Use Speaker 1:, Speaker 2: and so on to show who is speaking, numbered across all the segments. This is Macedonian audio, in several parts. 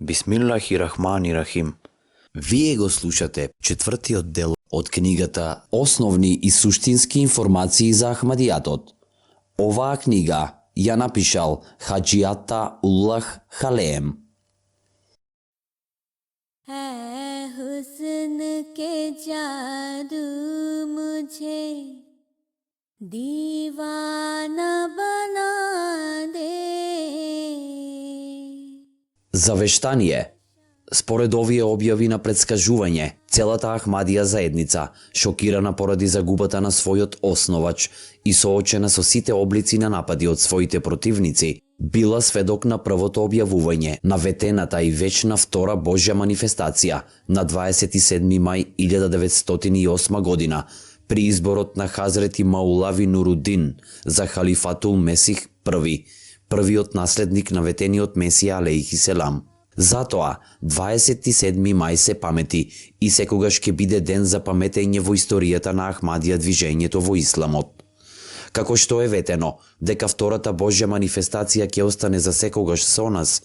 Speaker 1: Бисмиллахи-рахмани-рахим. Вие го слушате четвртиот дел од книгата Основни и суштински информации за Ахмадијатот. Оваа книга ја напишал Хаџијата Уллах Халеем.
Speaker 2: हुस्न के जादू मुझे दीवाना बना दे.
Speaker 1: Завештание. Според овие објави на предскажување, целата Ахмадија заедница, шокирана поради загубата на својот основач и соочена со сите облици на напади од своите противници, била сведок на првото објавување на ветената и вечна втора Божја манифестација на 27. мај 1908 година при изборот на Хазрети Маулави Нурудин за халифатул Месих I, првиот наследник на ветениот Месија алейхи селам. Затоа 27. мај се памети и секогаш ќе биде ден за паметење во историјата на Ахмадија движењето во исламот. Како што е ветено дека втората Божја манифестација ќе остане за секогаш со нас,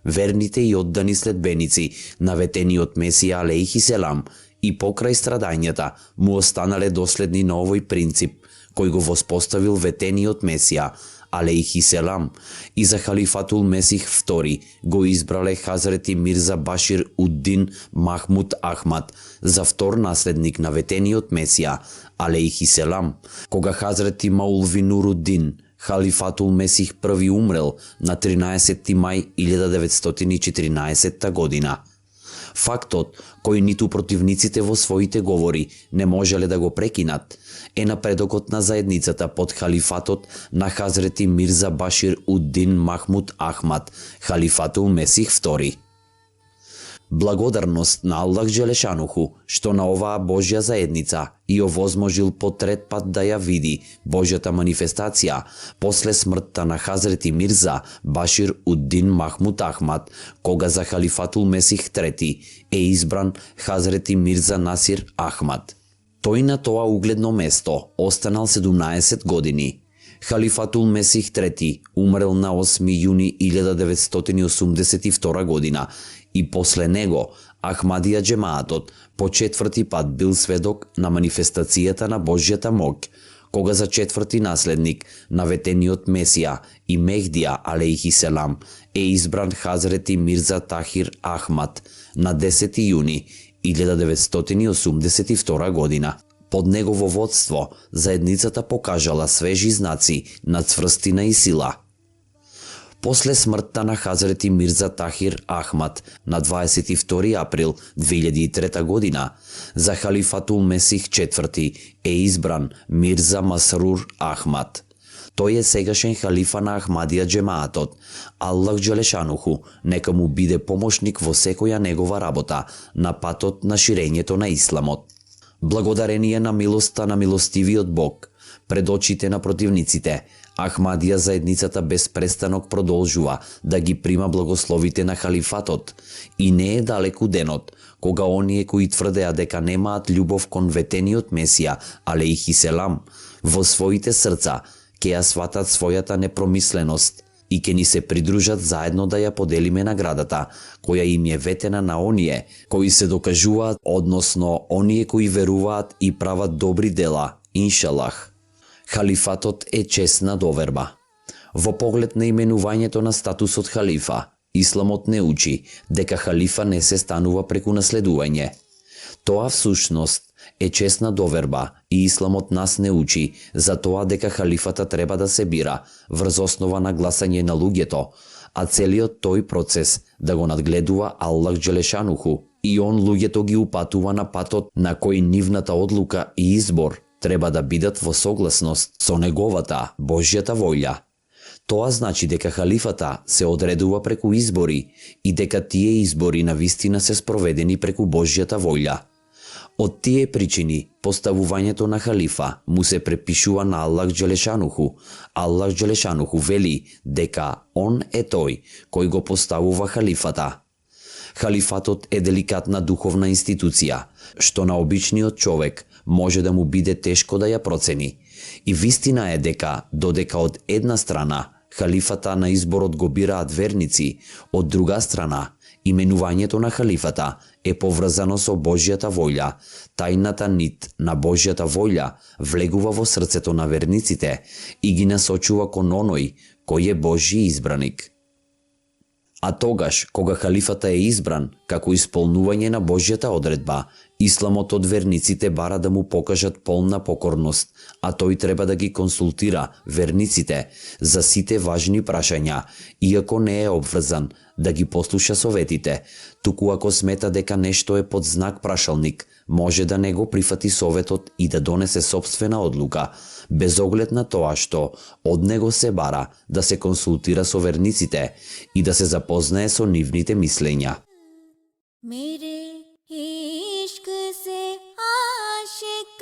Speaker 1: верните и оддани следбеници на ветениот Месија алейхи селам и покрај страдањата му останале доследни на овој принцип кој го воспоставил ветениот Месија алейхи селам и за халифатул Месих II го избрале Хазрети Мирза Башир Уддин Махмуд Ахмад за втор наследник на ветениот Месија алейхи селам, кога Хазрети Маулви Нурудин халифатул Месих I умрел на 13. мај 1914 година. Фактот, кој ниту противниците во своите говори не можеле да го прекинат, е напредокот на заедницата под халифатот на Хазрети Мирза Башир Уддин Махмуд Ахмад, халифатул Месих II. Благодарност на Аллах Джелешануху, што на оваа Божја заедница и овозможил по трет пат да ја види Божјата манифестација после смртта на Хазрети Мирза Башир Уддин Махмуд Ахмад, кога за халифатул Месих III е избран Хазрети Мирза Насир Ахмад. Тој на тоа угледно место останал 17 години. Халифатул Месих III умрел на 8 јуни 1982 година и после него Ахмадија джемаатот по четврти пат бил сведок на манифестацијата на Божјата моќ, кога за четврти наследник на ветениот Месија и Мехдија алейхи селам е избран Хазрети Мирза Тахир Ахмад на 10 јуни 1982 година. Под негово водство заедницата покажала свежи знаци на цврстина и сила. После смртта на Хазрети Мирза Тахир Ахмад на 22 април 2003 година за халифатул Месих IV е избран Мирза Масрур Ахмад. Тој е сегашен халифа на Ахмадија джемаатот. Аллах Джелешануху нека му биде помошник во секоја негова работа на патот на ширењето на исламот. Благодарение на милоста на милостивиот Бог, пред очите на противниците, Ахмадија заедницата без престанок продолжува да ги прима благословите на халифатот и не е далеку денот кога оние кои тврдеа дека немаат љубов кон ветениот Месија алейхи селам во своите срца ќе ја сватат својата непромисленост и ќе ни се придружат заедно да ја поделиме наградата која им е ветена на оние кои се докажуваат, односно оние кои веруваат и прават добри дела, иншалах. Халифатот е честна доверба. Во поглед на именувањето на статусот халифа, исламот не учи дека халифа не се станува преку наследување. Тоа всушност е честна доверба и исламот нас не учи за тоа дека халифата треба да се бира врз основа на гласање на луѓето, а целиот тој процес да го надгледува Аллах Джелешануху и он луѓето ги упатува на патот на кој нивната одлука и избор треба да бидат во согласност со неговата Божјата волја. Тоа значи дека халифата се одредува преку избори и дека тие избори навистина се спроведени преку Божјата волја. Од тие причини, поставувањето на халифа му се препишува на Аллах Джелешануху. Аллах Джелешануху вели дека он е тој кој го поставува халифата. Халифатот е деликатна духовна институција, што на обичниот човек може да му биде тешко да ја процени. И вистина е дека, додека од една страна халифата на изборот го бираат верници, од друга страна Именувањето на халифата е поврзано со Божјата волја. Тајната нит на Божјата волја влегува во срцето на верниците и ги насочува кон оној кој е Божји избраник. А тогаш, кога халифата е избран, како исполнување на Божјата одредба, исламот од верниците бара да му покажат полна покорност, а тој треба да ги консултира верниците за сите важни прашања, иако не е обврзан да ги послуша советите, туку ако смета дека нешто е под знак прашалник, може да не го прифати советот и да донесе собствена одлука, без оглед на тоа што од него се бара да се консултира со верниците и да се запознае со нивните мислења.
Speaker 2: मेरे इश्क से आशिक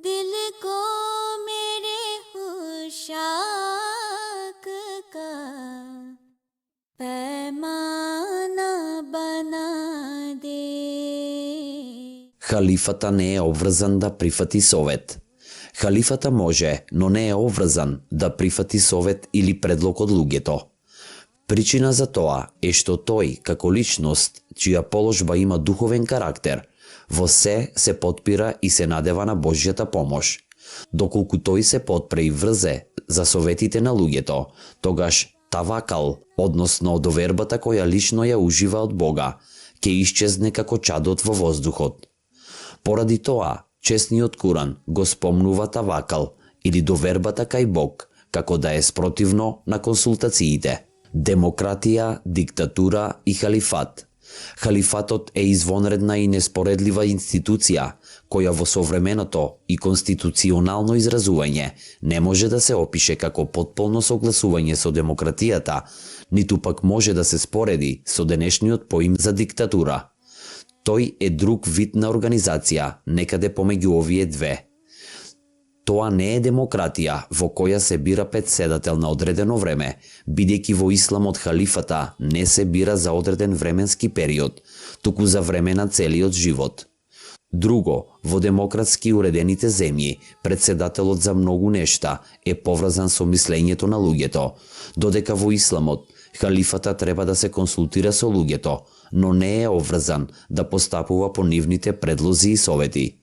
Speaker 2: दिल को मेरे उशाक का पैमाना बना दे.
Speaker 1: Халифата не е обврзан да прифати совет. Халифата може, но не е обврзан да прифати совет или предлог од луѓето. Причина за тоа е што тој, како личност, чија положба има духовен карактер, во се потпира и се надева на Божјата помош. Доколку тој се потпре и врзе за советите на луѓето, тогаш тавакал, односно довербата која лично ја ужива од Бога, ќе исчезне како чадот во воздухот. Поради тоа, чесниот Куран го спомнува тавакал или довербата кај Бог, како да е спротивно на консултациите. Демократија, диктатура и халифат. Халифатот е извонредна и неспоредлива институција, која во современото и конституционално изразување не може да се опише како потполно согласување со демократијата, ниту пак може да се спореди со денешниот поим за диктатура. Тој е друг вид на организација, некаде помеѓу овие две. Тоа не е демократија во која се бира претседател на одредено време, бидејќи во исламот халифата не се бира за одреден временски период, туку за време на целиот живот. Друго, во демократски уредените земји, претседателот за многу нешта е поврзан со мислењето на луѓето, додека во исламот халифата треба да се консултира со луѓето, но не е обврзан да постапува по нивните предлози и совети.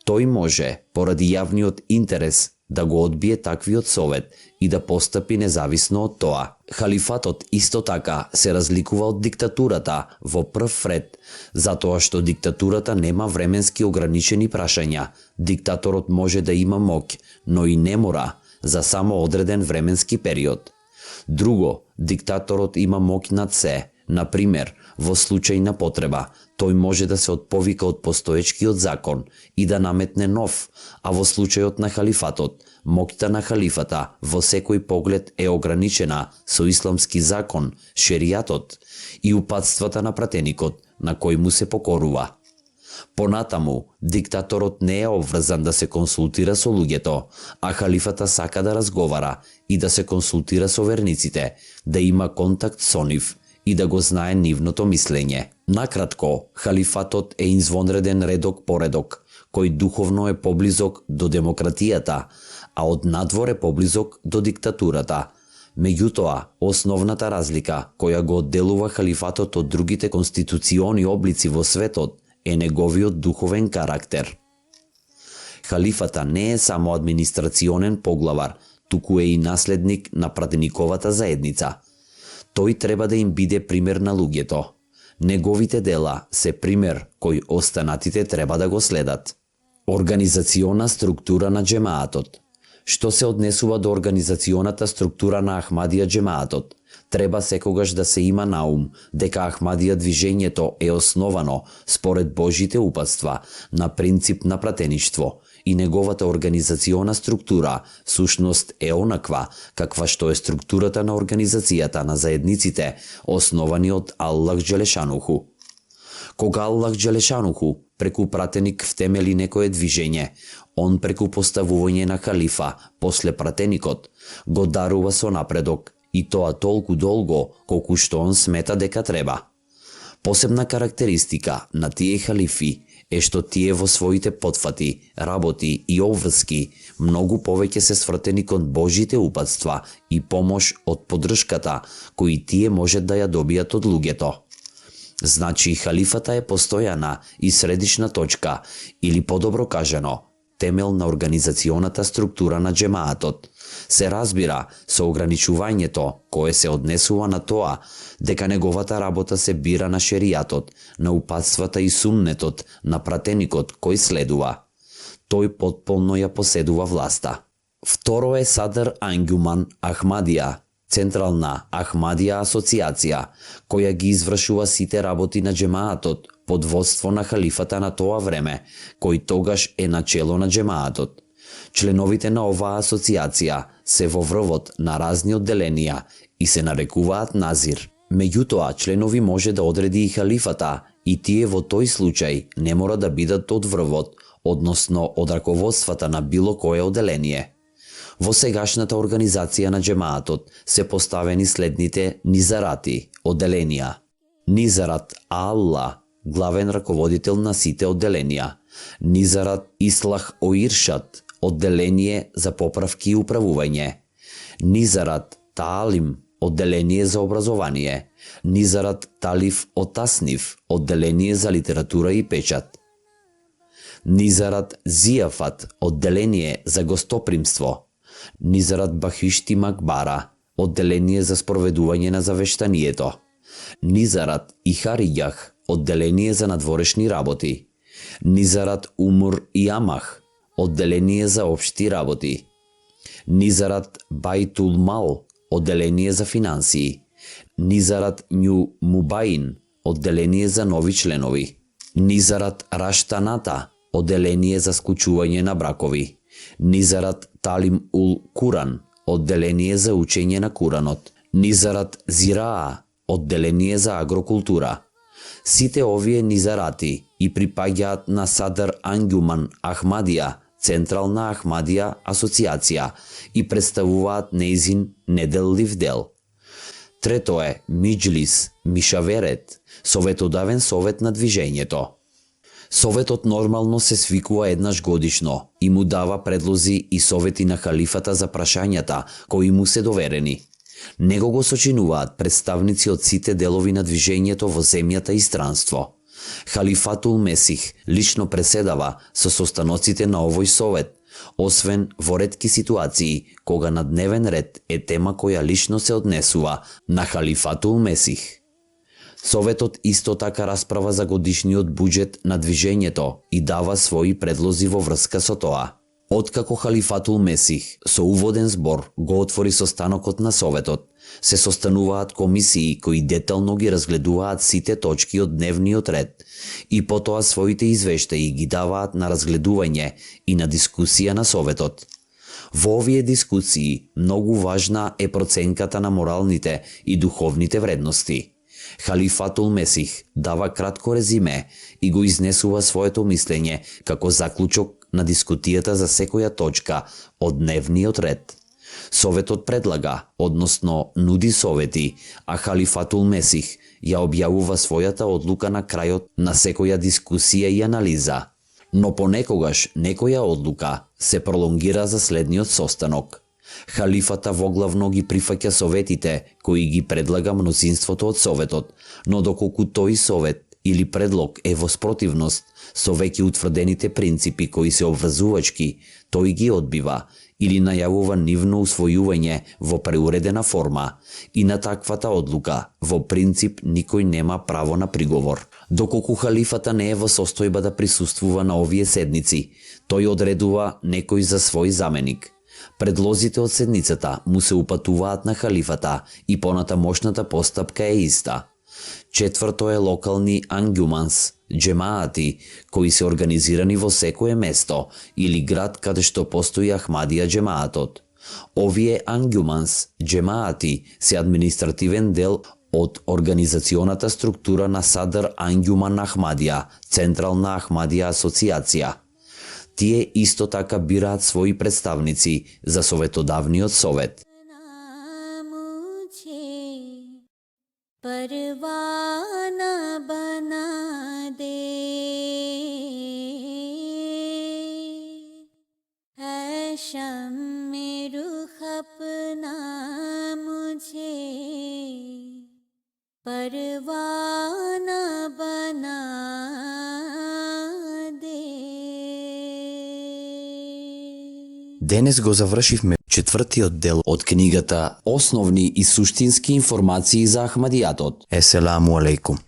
Speaker 1: Тој може, поради јавниот интерес, да го одбие таквиот совет и да постапи независно од тоа. Халифатот исто така се разликува од диктатурата во прв ред, затоа што диктатурата нема временски ограничени прашања. Диктаторот може да има моќ, но и не мора за само одреден временски период. Друго, диктаторот има моќ над се. Например, во случај на потреба, тој може да се отповика од постоечкиот закон и да наметне нов, а во случајот на халифатот, моќта на халифата во секој поглед е ограничена со исламски закон, шеријатот и упатствата на пратеникот, на кој му се покорува. Понатаму, диктаторот не е обврзан да се консултира со луѓето, а халифата сака да разговара и да се консултира со верниците, да има контакт со нив и да го знае нивното мислење. Накратко, халифатот е извонреден редок поредок, кој духовно е поблизок до демократијата, а од надвор е поблизок до диктатурата. Меѓутоа, основната разлика која го одделува халифатот од другите конституциони облици во светот е неговиот духовен карактер. Халифата не е само администрацијонен поглавар, туку е и наследник на пратениковата заедница. Тој треба да им биде пример на луѓето. Неговите дела се пример кој останатите треба да го следат. Организациона структура на џемаатот. Што се однесува до организационата структура на Ахмадија џемаатот, треба секогаш да се има на ум дека Ахмадија движењето е основано според Божите упатства на принцип на пратеништво и неговата организациона структура всушност е онаква каква што е структурата на организацијата на заедниците основани од Аллах Џелешануху. Кога Аллах Џелешануху преку пратеник втемели некое движење, он преку поставување на халифа после пратеникот го дарува со напредок и тоа толку долго колку што он смета дека треба. Посебна карактеристика на тие халифи е што тие во своите потфати, работи и обврски многу повеќе се свртени кон Божите упатства и помош од поддршката кои тие можат да ја добијат од луѓето. Значи халифата е постојана и средишна точка, или подобро кажано, темел на организационата структура на джемаатот. Се разбира со ограничувањето кое се однесува на тоа дека неговата работа се бира на шеријатот, на упатствата и суннетот на пратеникот кој следува. Тој потполно ја поседува власта. Второ е Садр Ангјуман Ахмадија, Централна Ахмадија асоциација, која ги извршува сите работи на джемаатот под водство на халифата на тоа време, кој тогаш е начело на джемаатот. Членовите на оваа асоциација се во врвот на разни одделенија и се нарекуваат назир. Меѓутоа, членови може да одреди и халифата и тие во тој случај не мора да бидат од врвот, односно од раководствата на било кое одделение. Во сегашната организација на джемаатот се поставени следните низарати, одделенија. Низарат Алла, главен раководител на сите одделенија. Низарат Ислах Оиршат, одделение за поправки и управување. Низарат Таалим, одделение за образование. Низарат Талиф Отаснив, одделение за литература и печат. Низарат Зијафат, одделение за гостопримство. Низарат Бахишти Макбара, одделение за спроведување на завештанието. Низарат Ихаријах, одделение за надворешни работи. Низарат Умур и Амах, одделение за општи работи. Низарат Бајтул Мал, одделение за финансии. Низарат Њу Мубаин, одделение за нови членови. Низарат Раштаната, одделение за склучување на бракови. Низарат Талим Ул Куран, одделение за учење на Куранот. Низарат Зираа, одделение за агрокултура. Сите овие низарати и припаѓаат на Садр Ангјуман Ахмадија, Централна Ахмадија асоциација и представуваат неизин неделлив дел. Трето е Миџлис, Мишаверет, советодавен совет на движењето. Советот нормално се свикува еднаш годишно и му дава предлози и совети на халифата за прашањата кои му се доверени. Него го сочинуваат представници од сите делови на движењето во земјата и странство. Халифатул Месих лично преседава со состаноците на овој совет, освен во ретки ситуации кога на дневен ред е тема која лично се однесува на Халифатул Месих. Советот исто така расправа за годишниот буџет на движењето и дава своји предлози во врска со тоа. Откако Халифатул Месих со уводен збор го отвори состанокот на Советот, се состануваат комисии кои детално ги разгледуваат сите точки од дневниот ред и потоа своите извештаи ги даваат на разгледување и на дискусија на Советот. Во овие дискусии многу важна е проценката на моралните и духовните вредности. Халифатул Месих дава кратко резиме и го изнесува своето мислење како заклучок на дискутијата за секоја точка од дневниот ред. Советот предлага, односно нуди совети, а Халифатул Месих ја објавува својата одлука на крајот на секоја дискусија и анализа. Но понекогаш некоја одлука се пролонгира за следниот состанок. Халифата воглавно ги прифаќа советите кои ги предлага мнозинството од советот, но доколку тој совет или предлог е во спротивност со веќе утврдените принципи кои се обврзувачки, тој ги одбива или најавува нивно усвојување во преуредена форма и на таквата одлука во принцип никој нема право на приговор. Доколку халифата не е во состојба да присуствува на овие седници, тој одредува некој за свој заменик. Предлозите од седницата му се упатуваат на халифата и понатамошната постапка е иста. Четврто е локални ангјуманс, джемаати, кои се организирани во секое место или град каде што постои Ахмадија джемаатот. Овие ангјуманс, джемаати, се административен дел од организационата структура на Садр Ангјуман Ахмадија, Централна Ахмадија асоциација. Тие исто така бираат своји представници за советодавниот совет.
Speaker 2: परवाना बना दे परवाना बना दे।
Speaker 1: Денес го завршивме четвртиот дел од книгата Основни и суштински информации за Ахмадијатот. Еселаму алейкум.